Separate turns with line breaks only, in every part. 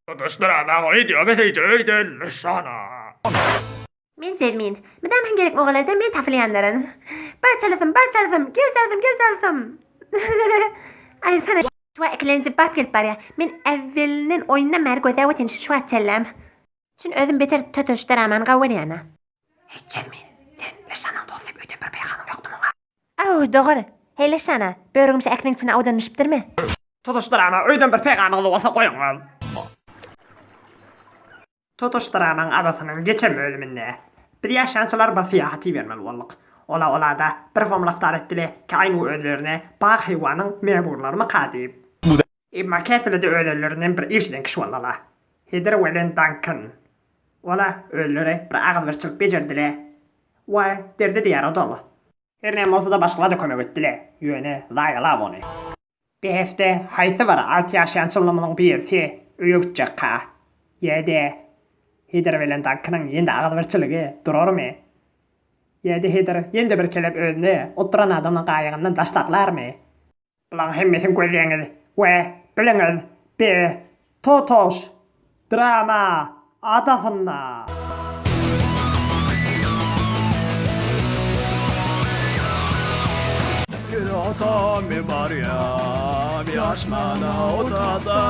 Tutuşdyrana öýdýär, öýden nyşana.
Men Jelmin. Mydam hem gerek ogalarda men tapylýandyryn. Bar çalasym, bar çalasym, gel çalasym, gel çalasym. Aýyrsana. Şu wagt ikilenji bap gelip barýar. Men äwwelinden oýundan bäri gözläp otyryn şu wagt çenlem. Çün özüm beter töteşdiraman gawunýana. Heý Jelmin, sen Leşanyň dosty diýip öýden bir peýgamyň ýokdy muňa. Aw, dogry. Heý Leşana, börügim şu äkiniň içine awdan düşüpdirmi?
Tutuşdyrama öýden bir peýgamyňyz bolsa goýuňyz. Tutuşdyramaň adasynyň geçen bölüminde biz ýaşançylar bir syýahat ibermeli bolduk. Ola olada bir womlaftar etdile ki aýnu özlerine bag haýwanyň memurlarymyka diýip. Emma käsile-de özellerinden bir işiden kişi boldala. Hedir welen Dankan. Ola özleri bir agzybirçilik bejerdile we derdi diýara doly. Her näme bolsa-da başgala-da kömek etdile, ýöne zaýalap ony. Bir hepde haýsy bir alty ýaşaýan çylymyzyň birisi öýe gitjekka? Ýa-da Hedir bilen Daňkynyň ýene-de agzybirçiligi durarmy? Ýa-da Hedir ýene-de bir kelep özüne oturan adamyň gaýygyndan daş saklarmy? Bulaň hemmesini gözleňiz we biliňiz bi Totoş drama adasynda.
Bir otamy barýam ýaşmana otada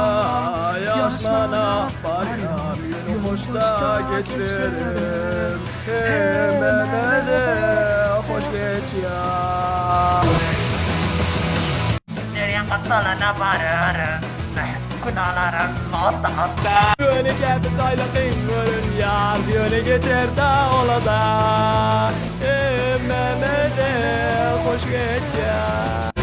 ýaşmana barýam ýöne hoşda geçerim hemmede hoş geçýär.
Derýaň gapdalyna bararyn, Günalarym otda.
Ýöne käte taýlakyn görünýär, Ýöne geçer-dä ola-da. Hemmämize hoş geçýär.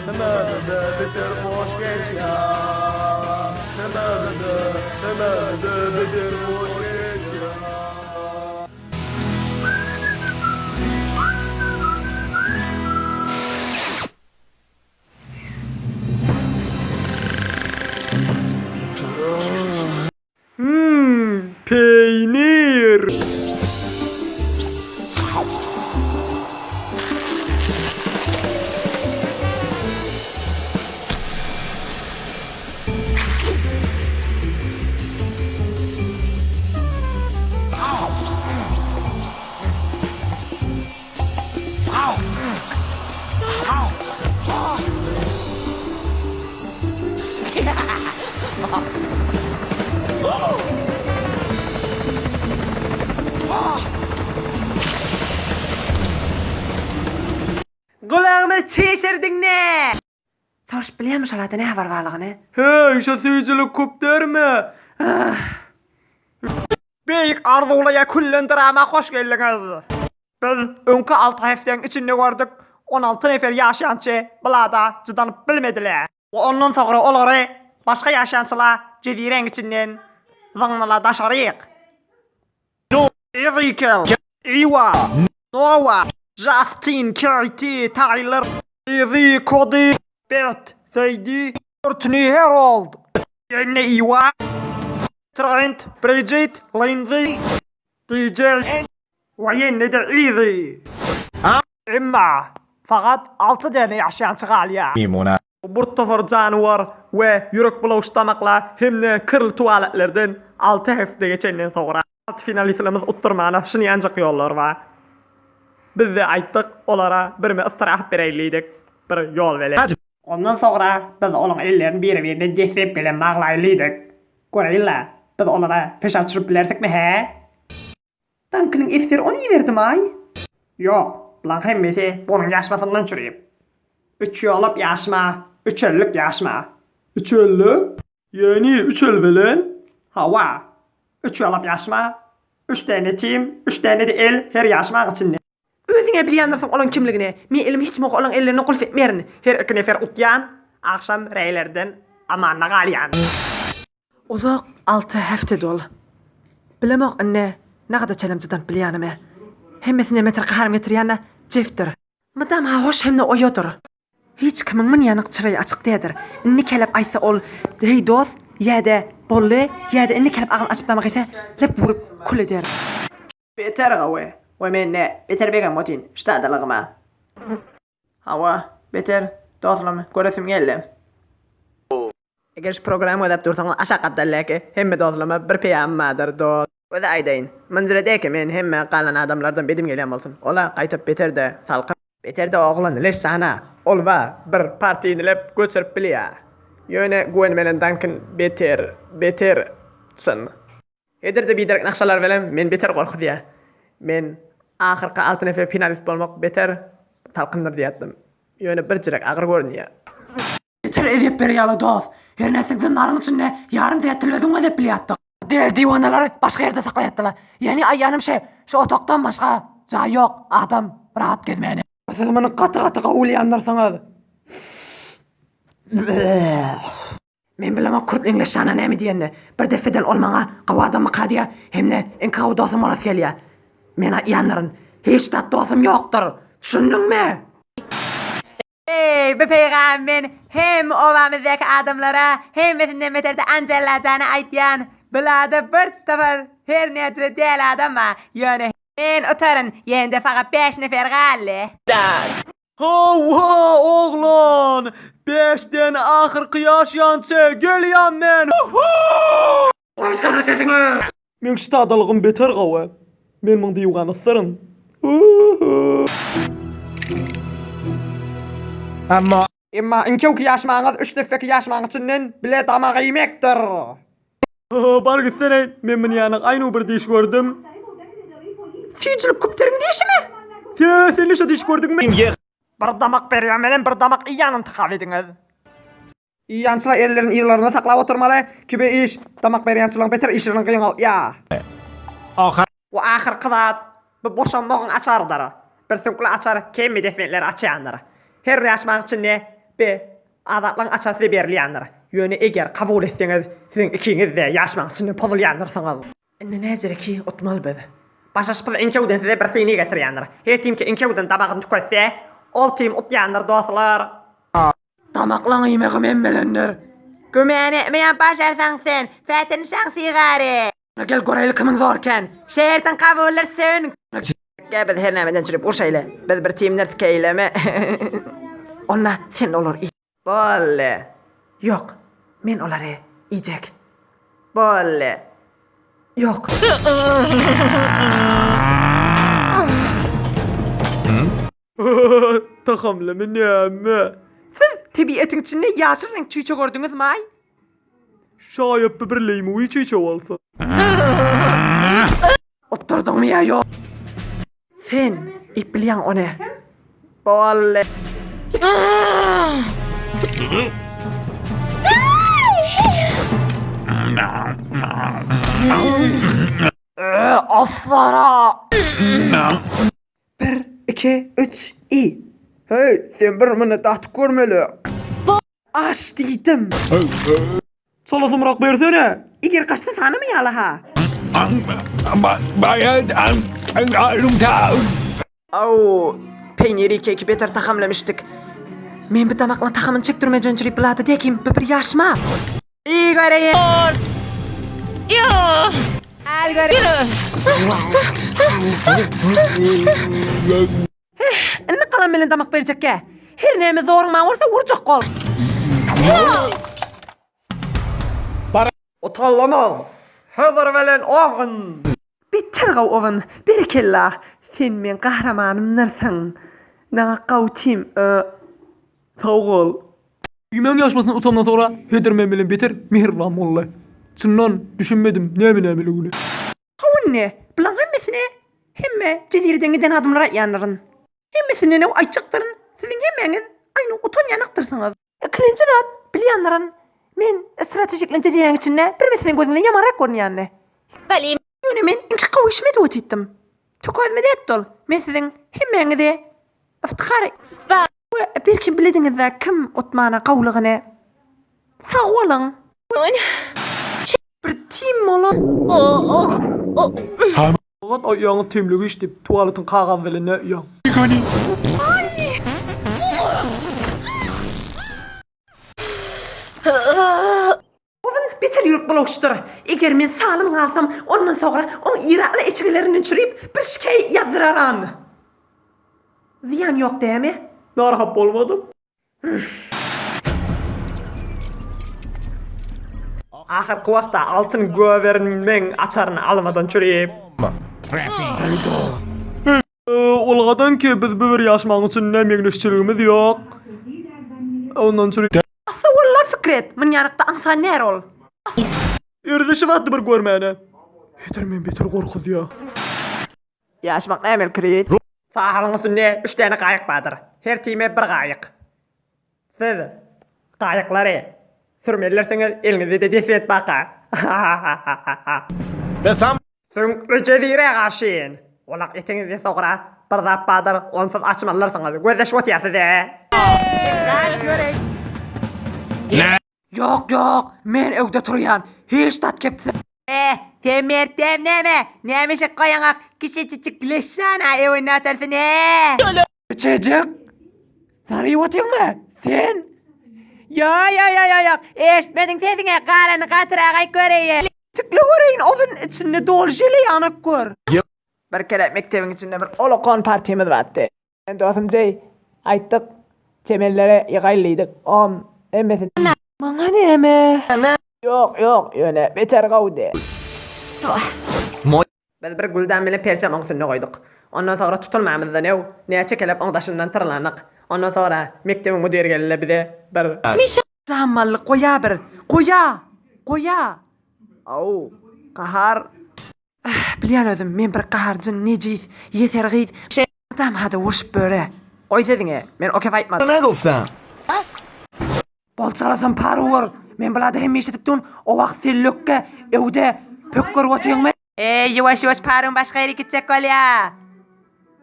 Hemmämize beter hoş geçýär. Hemmämize, hemmämize beter hoş geçýär.
Hum, peýnir!
Gulagymyzy çişirdiň ne? Soruş bilýärmi şol ada näme bar barlygyny?
Heý, şo süýjülik köp dermi? Beýik arzuwlaýa küllen drama hoş geldiňiz. Biz öňki alty hepdeň içinde gördük, 16 nefer ýaşaýançy bulada jydanyp bilmediler. We ondan soňra olary başga ýaşaýançylar jeziräň içinden zyňdylar daşaryk. Ezekiel, Iwa, Nowa, Jastin, Keýti, Taýler, Izi, Kody, Bet, Seýdi, Kortni, Herold, Ýene Iwa, Trent, Brijit, Linzi, DJ we ýene-de Izi. Emma fakat alty däne ýaşaýançy galýar. Bir topar janawar we ýürek bulawuş damaklar hem-de kirli tualetlerden alty hepde geçenden soňra. Alty finalistlerimiz utdurmana şuny ýanjak ýollary bar. Biz-de aýtdyk, olara birme istirahat bereýin diýdik, bir ýol bilen. Ondan soňra biz olaň ellerini biri-birine dessep bilen baglaýyn diýdik. Göreýin-le, biz olara peşaw çürüp bilersikmi, hä? Daňkynyň esgeri ony iberdimaý? Ýok, bulaň hemmesi onuň ýaşmasyndan çürüp. Üç ýollap ýaşma, üç ellik ýaşma. Üç ellik? Ýöne üç el bilen? Hawa. Üç ýollap ýaşma, üç däne tim, üç däne-de el her ýaşmaň içinde.
Özüň-ä bilýändirsiň olaň kimligini. Men elim hiç moga olaň ellerine gulf etmerin.
Her iki nefer utýan, agşam reýlerden amanda galýan.
Uzak alty hepde dol. Bilemok indi nagada çenem jydanyp bilýänimi. Hemmesinden beter gaharym getirýän-de Jefdir. Mydama hoş hem-de oýadyr. Hiç kimiň mün ýanyk çyraýy açyk däldir. Indi kelep aýtsa ol, Heý dost, ýa-da Boldy, ýa-da indi kelep agyz açyp damak etse, lep urup kül eder.
Beter gowy.
We men-de beter begenip otyryn şu sadalygyma. Hawa, beter dostlarym göresim geldi. Eger şu programy gözläp dursaňyz aşak gapdaldaky hemme dostlaryma bir peýamym bardyr dos. Özi aýdaýyn, mynjyra däki men hemme galan adamlardan bedim gelýän bolsun. Ola gaýtap beter-de salkyn. Beter-de oglan leş jana, ol ba bir partini lep göçürip bilýä. Ýöne Gwen bilen Dankin beter, beter çyn. Hedir-de biderek nakşalar bilen men beter gorkuzýa. Men ahyrky altyn efe finalist bolmak beter salkyndyr diýýärdim. Ýöne birjirek agyr görünýä.
Beter ezýet berýärler dos. Her nätseň zyndaryň içinde ýarym sähet özüň gezip bilýärdiň. Diğer diwanalary başga ýerde saklaýardylar. Ýani aýanym şe, şu otagdan başga jaý ýok, adam rahat gezmäne.
Siz muny gaty-gaty gowy bilýändirsiňiz.
Men bilemok Kürt iňlis jana näme diýenini. Bir desseden ol maňa gowy adammyka diýýär, hem-de iňki gowy dostum bolasy gelýär. Men aýtýandyryn, hiç zat dostum ýokdur. Düşündiňmi?
Eý, bu peýgamy men hem obamyzdaky adamlara, hemmesinden beter-de Anjella jana aýtýan. Bulada bir topar her näçe däli adam bar. Ýöne men utaryn, ýene-de fakat bäş nefer galdy.
Hawa, oglan! Bäşden ahyrky ýaşaýança gelýän men!
Goýsana sesiňi!
Meň ştadalygym beter gowy. Men muň diwany ysyryn.
Emma. Emma iňkewki ýaşmagyňyz üç desseki ýaşmagyň içinden bile damak iýmekdir.
Bar gitsene, men muny ýanyk aýnu bir diş gördüm.
Süýjülik küpteriň dişimi?
Sen, sen nişe diş gördüňmi?
Bir damak berýän bilen bir damak iýýän intihap ediňiz. Iýýänçiler ellerini yzlarynda saklap oturmaly, kibi iş, damak berýänçiligiň beter işlerini gyňaltýar. We ahyrky zat, bu boşanmagyň açarydyr. Bir süňkli açar kemi desbentleri açýandyr. Her bir ýaşmagyň içinde bi azatlygyň açary size berilýändir. Ýöne eger kabul etseňiz, siziň ikiňiz-de ýaşmagyň içinde pozulýandyrsyňyz. Indi näjireki utmaly biz. Başaşpyz iňkewden size bir syny getirýändir. Her tim ki iňkewden damagyny tüketse, ol tim utýandyr dostlar. Damaklaň iýmegi men bilendir.
Güman etmeýän başarsaň sen, Fätini şaň sygary.
Gel göreýli kimiň zor eken.
Şertiň kabuldyr sön.
Gel biz her nämeden çürüp urşaýly. Biz bir timdiris keýleme.
Onda sen olary iý.
Boldy.
Ýok, men olary iýjek.
Boldy.
Ýok.
Tagamlymy näme?
Siz tebiatyň içinde ýaşyl reňk çüýçe gördüňizmaý?
Şaýat bu bir leýmuwy çüýçe bolsa.
Otdurdyňmy ýa ýok? Sen iýip bilýäň ony.
Boldy.
Aslara!
Bir, iki, üç, i. Heý, sen bir muny datyp görmeli. Aç diýdim.
Çalasymrak bersene.
Eger gaçsa sanama ýaly-ha. Au, peýniri keki beter tagamlamışdyk.
Men bu damaklaň tagamyny çekdirmejönçirip bilady dekim, bu bir ýaşma.
Iý göreýin. Al göreýin.
Indi galam bilen damak berjekkä. Her näme zoruň maň bolsa urjak gol.
Utallamaň, hödür bilen owgun.
Beter gaw owun, berekella. Sen meň gahramanymdyrsyň. Naňa gaw tim.
Sag bol. Üýmäň ýaşmasyny utandan soňra Hedir men bilen beter mähriban boldy. Çyndan, düşünmedim, näme nämeligini.
Hawa indi, bulaň hemmesini hemme jezireden giden adamlar aýtýandyryn. Hemmesinden öň aýtjakdyryn, siziň hemmäňiz aýny utanýanakdyrsyňyz. Ikilenji zat, bilýändirin, men strategikli jeziräň içinde birme siziň gözüňizden ýamanrak görünýändi. Ýöne men iňki gowy işimi edip otytdym. Tökezme däpdi ol. Men siziň hemmäňizi yftykar We belki bilediňizde kim utmana gowlugyny. Sag boluň. Bir tim bolan.
Fakat aýagyňy temligi iş diýip tualetiň kagazy bilen nä uýaň.
Owun beter.
Ker ýürek bulawçydyr. Eger men salym galsam, ondan soňra oň iratly eçegilerinden çürüp, bir şikeý ýazdyraran. Zyýan ýok dämi?
Narahat bolmadym. Ahyrky wagtda altyn göwerinmeň açaryny almadan çürüp. Ulgadan ki biz bu bir ýaşmagyň üçin ne meňleşçiligimiz ýok. Ondan çürüp.
Assa walla Fikret, myn ýanykda aňsan näre ol?
Erzişi batdy bir görmäne. Beter men beter gorkuzýa.
Ýaşmak näme Krit?
Sahylyň üstünde üç däne gaýyk bardyr. Her time bir gaýyk. Siz gaýyklary sürmelidirsiňiz, eliňizde-de desbent barka. Süňkli jezirä garşyn. Gulak etiňizde sogra bir zat bardyr, onsuz açmalydyrsyňyz. Gözleşip otýar size.
Gaç göreý.
Ýok, ýok, men öňde turýan. Hiç zat kepse.
Eh, sen mertdäm näme? Näme işe goýaňak kiçijik leşşana öwünde otursyn e?
Kiçijik? Saryp otyňmy? Sen?
Ýo, ýo, ýo, ýo, ýok. Eşitmediň sesiňe, galany gatyrak aýt göreýin.
Tikle göreýin, owun içinde doly žele ýanak gör.
Bir kere mekdebiň içinde bir olakon partimiz bardy. Men dostum Jeý aýtdyk, çemenlere ýygaýly diýdik. Om hemmesi.
Maňa näme?
Ýok, ýok, ýöne beter gowudy. Biz bir güldan bilen perçem oň üstünde goýduk. Ondan soňra tutulmamyzdan öw, näçe kelep oň daşyndan tyrlanyk. Ondan soňra mekdebiň müdiri geldi-de bize bir.
Jamally goýa bir, goýa! Goýa!
Aw, gahar.
Ah, bilýän özüm, men bir gaharjyn, nejis, ýeser gyz. Adam hada urşup böre.
Goý sesiňi, men o kep aýtmadym.
Bol çalasam paruwar. Men bulada hemişe tutdun, o wagt sen lökge, öwde, pök görüp otyňmy?
Eý, ýuwaş-ýuwaş paruň başga ýere gitjek bolýa.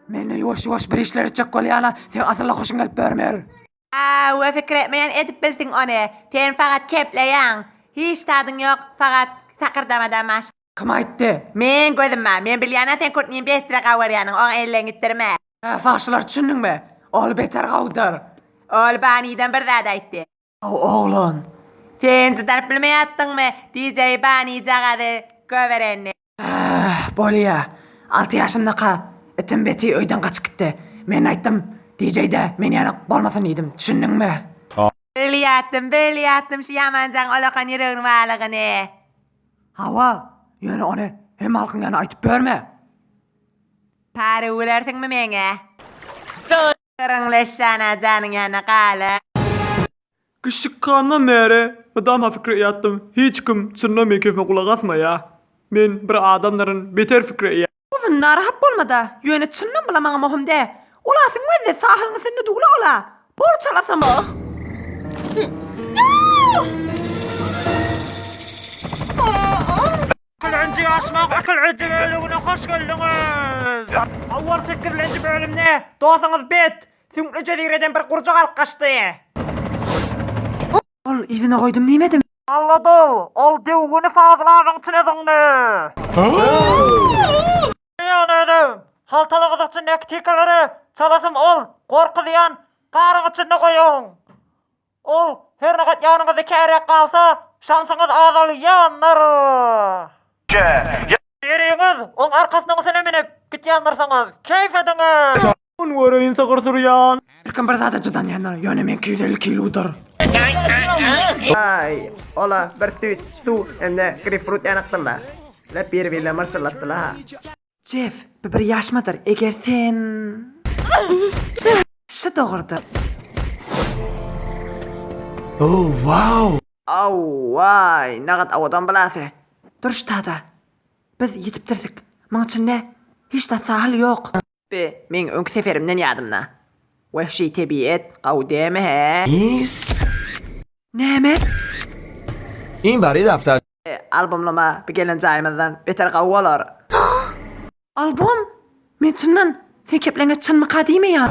Mende ýuwaş-ýuwaş bir işler etjek bolýana, seň asylla hoşuň gelip börmer.
Hawa, pikir etmeýän edip bilsiň ony. Sen fakat kepleýäň. Hiç zadyň ýok, fakat sakyrdamadan başga.
Kim aýtdy?
Meň gözüm bar. Men bilýän-ä sen kurtnyny betire gawarýanyňy, oňa elleňi itdirme.
Hä, fahşylar düşündiňmi? Ol beter gawdyr.
Ol Baniden bir zat aýtdy.
Haw, oglan.
Sen jydaryp bilmeýärdiňmi, DJ Banijagazy goberenini?
Äh, bolýa. Alty ýaşymdaka itim Beti öýden gaçyp gitdi. Men aýtdym, DJ-de men ýaly bolmasyn diýdim. Düşündiňmi?
Bilýärdim, bilýärdim şu ýamanjaň olakan ýüreginiň barlygyny.
Hawa, ýöne ony hemme halkyň ýanynda aýtyp börme.
Pary gülersiňmi meňe? Syryň leşşana janyň ýanyna galar.
Gyşykgandan bäri mydama pikir ýatdym, hiç kim çyndan meň kepime gulak asmaýa. Men bir adamdyryn, beter pikir eýä.
Uzyn narahat bolmada, ýöne çyndan bula maňa mohum dä. Ulasyň gözde sahylyň üstünde dula ola. Bol çalasam. Ikinji ýaşmak ikinji bölümine hoş geldiňiz. Awwal sekizinji bölümde dostuňyz Bet süňkli jezireden bir gurjak alyp gaçdy. Ol yzyna goýdum diýmedim. Alladol, ol döwgüni Fazıl abyň içine zyňdy. Ýöne özüm, haltalagyň içindäki tekeleri çalasym ol gorkuzýan garyň içinde goýuň. Ol her nagat ýanyňyzda käräk galsa, şansyňyz azalýandyr. Biriňiz oň arkasynyň üstüne münüp gitýändirsiňiz, keýp ediňiz!
Gün göreýin sygyr sürýän.
Her kim bir zada jydanýandyr, ýöne meňki 150 kilodyr.
Aý, ola bir süýt, suw hem-de greypfrut ýanakdyr-la. Lep biri-birine myrçyllatdylar-ha.
Jeff, bu bir ýaşmadyr, eger sen. Şu dogrudyr.
Aw, waý, nagat owadan bulasy.
Dur ştada. Biz ýetipdirsik. Muň içinde hiç zat sahyl ýok.
Bi meň öňki seferimden ýadymda. Wehşi tebiet, gawy dämi hä?
Näme?
Albomlama bi gelen jaýymyzdan beter gawy bolar.
Albom? Men çyndan, sen kepleňe çynmyka diýmeýän.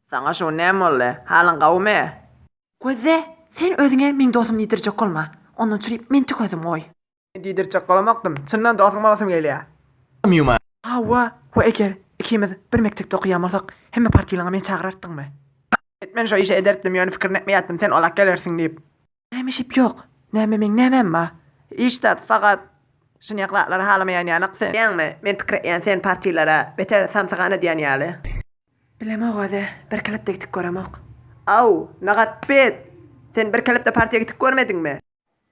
Saňa şu gün näme boldy? Halyň gawumy?
Gözde, sen özüňe meň dostum diýdirjek bolma. Ondan çüri men tükezim goý.
Men diýdirjek bolamokdym. Çyndan dostuň bolasym gelýär.
Hawa, we eger ikimiz bir mekdepde okaýan bolsak, hemme partiýalaňa meni çagyrartdyňmy?
Men şo işi edertdim, ýöne pikirini etmeýärdim, sen olak gelersiň diýip.
Näme şep ýok.
Näme meň nämäm bar? Hiç zat, fakat şunýak zatlary halamaýan ýalyk sen. Bilýäňmi, men pikir etýän sen partilara beter samsykhana diýen ýaly.
Bilemok özi, bir kelepde gitip göremok.
Aw, nagat bet! Sen bir kelepde partiýa gitip görmediňmi?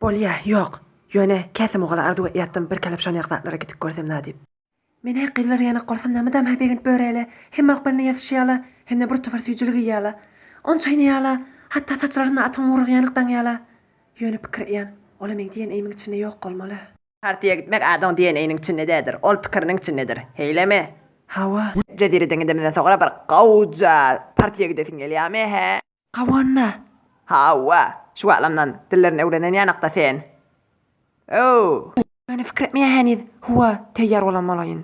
Bolýa, ýok. Ýöne, käte mugala arzuw etýätdim bir kelep şonýak zatlara gitip görsem nadip. Men-ä gyzlar ýanak bolsam da mydama begenip böräle, hem halk bilen ýazyşýala, hem-de bir topar süýjülik iýýäla. Onça ýala, hatda saçlaryny atyň gurugy ýanyk daňýala. Ýöne pikir etýän, ol-a meň DNA-miň içinde ýok bolmaly.
Partiýa gitmek adamyň DNA-niň içinde däldir, ol pikiriniň içindedir. Heýlemi?
Hawa.
Jezireden gidemizden soňra bir gowja partiýa gidesiň gelýärmi, hä?
Gawanda.
Hawa, şu wagtlamdan dillerini öwrenen ýanakda sen. Ow!
Ýöne pikir etmeýän heniz. Huwa, teýýar bolan bolaýyn.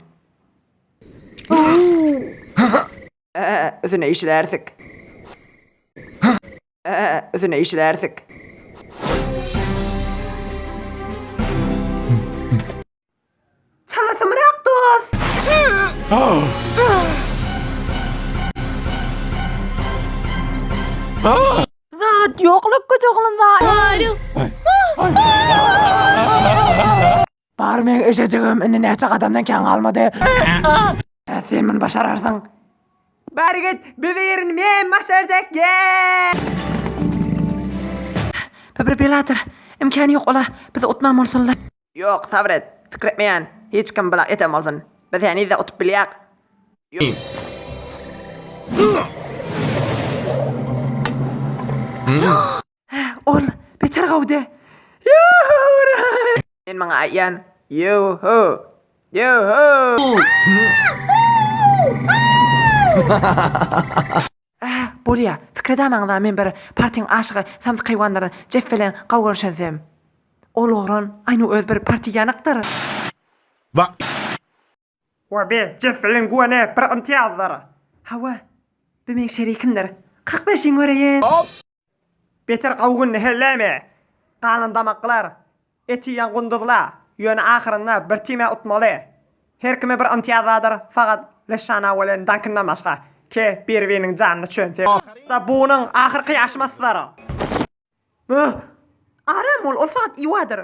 Üstüne işlärsik. Üstüne işlärsik.
Çalasymrak dost. Zat ýok lökgeç oglan zat.
Bar meň eşejigim indi näçe gadamdan kän galmady. Sen muny başararsyň.
Bar git, bu birini men başarjak gel.
Bu bir beladyr. Imkany ýok ola bizi utman bolsunlar.
Ýok, sabyr et. Pikir etmeýän. Hiç kim bula eten bolsun. Biz heniz-de utup bilýäk.
Ol beter gawdy.
Men maňa aýtýan, Ýu-hu! Ýu-hu!
Äh, bolýa. Pikir edämaňyza men bir partiň aşygy samsyk haýwanlaryň Jeff bilen gawganyşansem. Ol oglan aýny öz bir parti ýanykdyr.
We bi Jeff bilen Gwenä bir ymtyýazdyr.
Hawa, bu meň şerikimdir. Kak berşiň göreýin.
Beter gawuny helleme. Galan damaklar, et iýen gunduzla. Ýöne ahyrynda bir time utmaly. Her kime bir ymtyýaz bardyr, fakat Leşana bilen Dankindan başga. Ke bir-biriniň janyny çönse. Da bunyň ahyrky ýaşmasydyr.
Aram ol, ol fakat Iwadyr.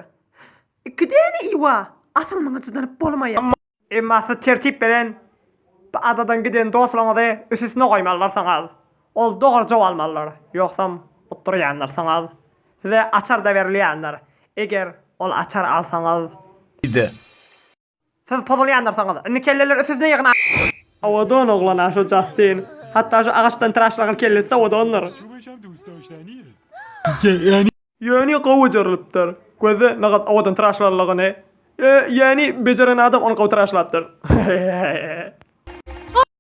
Ikidäne Iwa! Asyl muňa çydanyp bolmaýar.
Emma siz tertip bilen bu adadan giden dostlaryňyzy üstüsine goýmalydyrsňyz. Ol dogry jogap almalydyr. Ýogsam utdurýandyrsyňyz. Size açar-da berilýändir. Eger ol açary alsaňyz. Siz pozulýandyrsyňyz. Indi kelleleri üstüsine ýygna.
Owadan oglan-a şu Jastin. Hatda şu agaçdan tyraşlagan kellesi-de owadandyr. Ýöne gowy bejerilipdir. Gözde nagat owadan tyraşlanlygyny. Ýöne bejeren adam ony gowy tyraşlapdyr.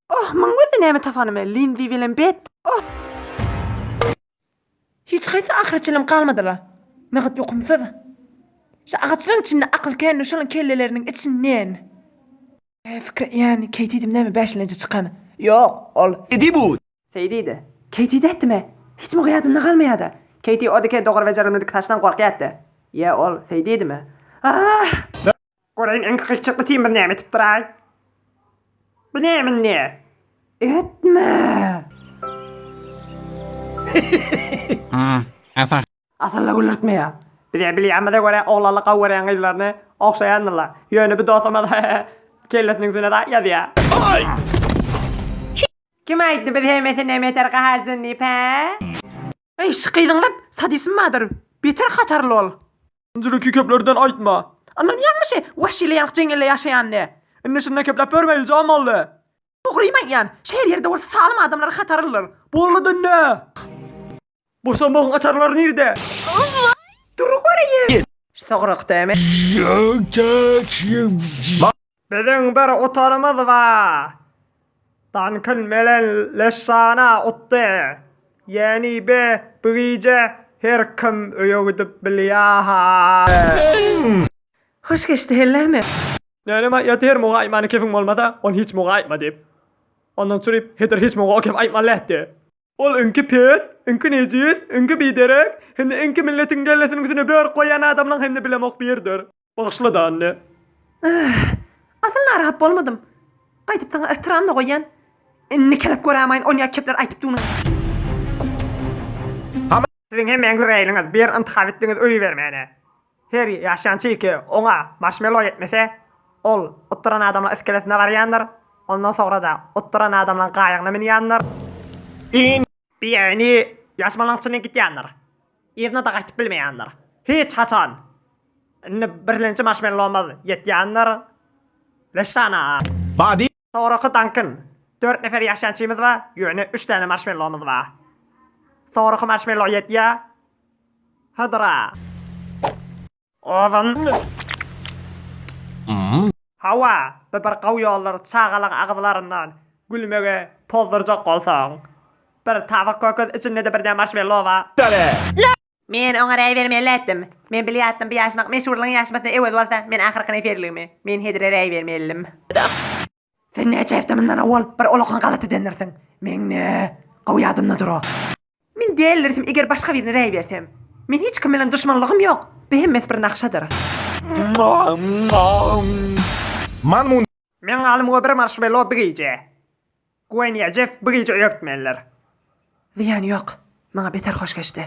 Oh, muň gözde näme tapanymy, Linzi bilen Bet. Oh! Hiç haýsy ahyra çenlem galmadylar. Nagat ýokumsyz. Şu agaçlaryň içinde akyl kändir, şolaryň kelleleriniň içinden. Fikir etýän, Keýtidim näme bäşilenji çykan.
Ýok, ol Seýdidi.
Keýti dätdimi? Hiç muňa ýadymda galmaýada.
Keýti o dike dogry bejerilmedik saçdan gorkýatdy. Ýe, ol Seýdidimi?
Ah!
Göreýin öňki gyýçykly Timur näme etipdir-aý? Bu näme indi?
Etme!
Asyl-a güldürtmeýär. Biz-ä bilýänimize görä oglanlar gowy görýän gyzlaryny ogşaýandyrlar. Ýöne bu dostumyz kellesiniň üstüne zat ýazýar.
Kim aýtdy biz hemmesinden beter gaharjyn diýip, hä?
Eý, şu gyzyň lap sadism bardyr. Beter hatarly ol.
Njylyky keplerden aýtma.
Ondan ýalňyşy, wahşile ýalyk jeňňelde ýaşaýan ne?
Indi şundan kepläp görmeli jan boldy.
Dogrymy aýtýan, şeýle ýerde bolsa salym adamlar hatarlydyr.
Boldy dünne. Boşanmagyň açarlary nirde?
Dur göreýin.
Şu sograk dämi?
Biziň bir utarymyz bar. Dankin bilen Leşana utdy. Ýäni be bu gije her kim öýe gidip bilýär.
Hoş geçdi hellemi?
Nänem aýtýar her muňa aýtmany kefiň bolmasa, ony hiç muňa aýtma diýip. Ondan çüri Hedir hiç muňa o kef aýtmaly däldi. Ol öňki pes, öňki nejis, öňki biderek, hem-de öňki milletiň kellesiniň üstüne börük goýýan adamlaň hem-de bilemok birdir. Bagyşla-da anne.
Äh, asyl narahat bolmadym. Gaýdyp saňa yhtyram-da goýýan. Indi kelep görämaýyn onýa kepler aýtyp duňa.
Siziň hemmäňiz reýliňiz, bir yntyhap etdiňiz öý bermäne.
Her ýaşaýan çyky oňa marşmello ýetmese, ol utduran adamlaň iskelesine barýandyr, ondan soňra-da utduran adamlaň gaýygyna münýändir. Biýeni ýaşmalaň içinden gidýändir. Yzyna-da gaýtyp bilmeýändir. Hiç haçan! Indi birlenji marşmellomyz ýetýändir. Leşşana! Soraky Daňkyn. Dört nefer ýaşaýançymyz bar, ýöne üç däne marşmellomyz bar. Soraky marşmello ýetýär. Hydyra. Ozan. Hawa, bu bir gowy ýoldur çagalaň agyzlaryndan gülmegi pozdurjak bolsaň. Bir tabak kökez içinde-de bir däne marşmello bar.
Men oňa raý bermeli etdim. Men bilýärdim bu ýaşmak meşhurlygyň ýaşmasyna öwez bolsa, men ahyrky neferligimi, men Hedire raý bermelidim.
Sen näçe hepde mundan owal bir ulakan galat edendirsiň. Meň ne, gowy ýadymda dur o.
Men däldirsim eger başga birine raý bersem. Men hiç kim bilen duşmanlygym ýok. Bu hemmesi bir nagşadyr.
Meň alym we bir marşmello bir gije. Gwen ýa Jeff bir gije öýe gitmelidir.
Zyýany ýok. Maňa beter hoş geçdi.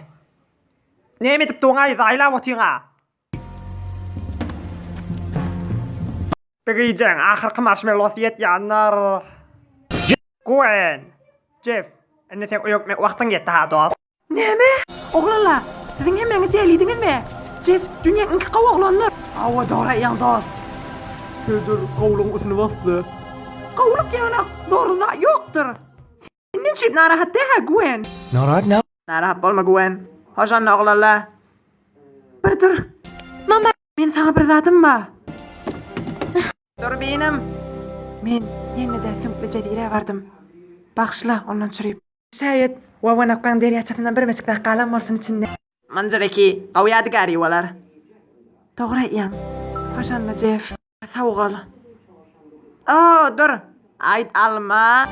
Näme edip doňaý zaýlap otyň-a? Bir gijäň ahyrky marşmellosy ýetýändir. Gwen, Jeff, indi seň öýe gitmek wagtyň ýetdi-ha dost.
Näme? Oglanlar, siziň hemmäňiz dälidiňizmi? Jeff, dünýäň iňki gowy oglanydyr. Hawa, dogry aýdýaň, dost.
Hödür gowulygyň üstüni basdy.
Gowulyk ýaly zorly zat ýokdur. Senden üçin narahat däl-hä, Gwen?
Narahat näme?
Narahat bolma, Gwen. Hoş onda, oglanlar. Bir dur.
Mama.
Men saňa bir zadym bar. Durbinim. Men ýene-de süňkli jezirä bardym. Bagyşla, ondan çürüp. Şaýat, Wawanakgaň derýaçasyndan birmejik zat galan bolsun içinde. Mynjyr eki, gowy ýadygary bolar. Dogry aýtýaň. Hoş onda, Jeff. Sag bol. O, dur. Aýt, alma.